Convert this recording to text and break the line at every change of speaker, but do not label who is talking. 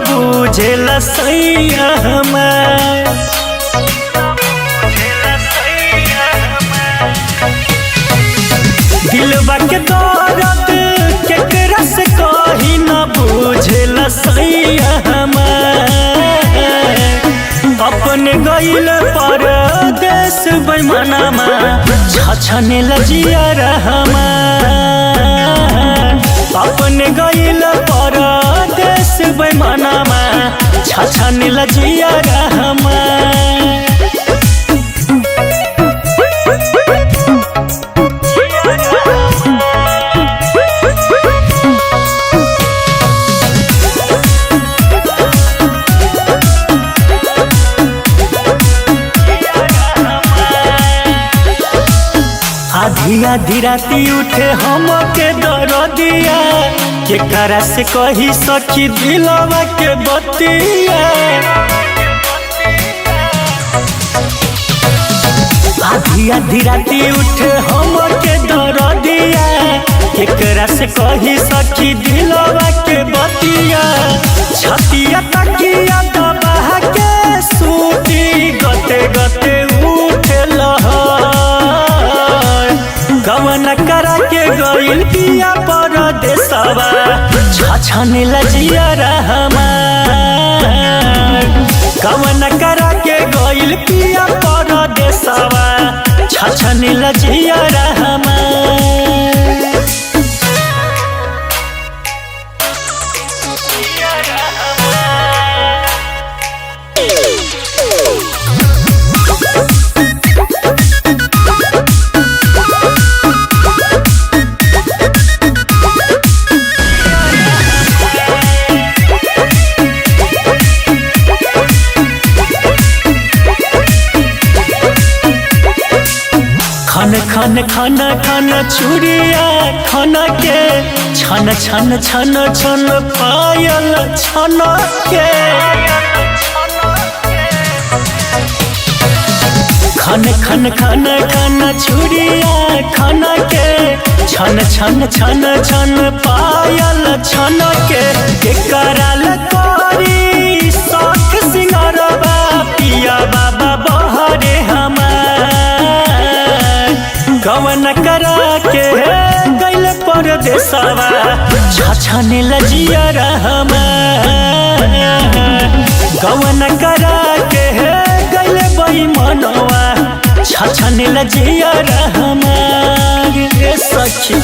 बुझेला सैया हमार। दिलवा के दर्द केकरा से कही न बुझेला सैया हमार। अपने गइल परदेस बेईमानमा छछने लजिया हमार। अपने गइल परदेस बेईमानमा छछने लजिया हमार। आधी आधी राती उठे हम के दरदिया, केकरा से कही सखी दिलवा के बतिया। आधी आधी राती उठे हम के दरदिया, केकरा से कही सखी दिलवा के बतिया। छतिया तकिया दबा के सूती गते गते उठे लहर। गवन करा के गइल पिया परदेसवा छछने लजिया हमार। गवन करा के गइल पिया परदेसवा छछने लजिया हमार। खन खन खन खन चूड़िया खन के, छन छन छन छन पायल छन के। खन खन खन खन चूड़िया खन के, छन छन छन छन पायल छन के। केकरा ल करी शौक सिंगरबा पिया बाबा बहरे हमार। गवन करा के गइल परदेसवा छछने लजिया हमार। गवन करा के गइल बेईमानवा छछने लजिया हमार। रे सखी।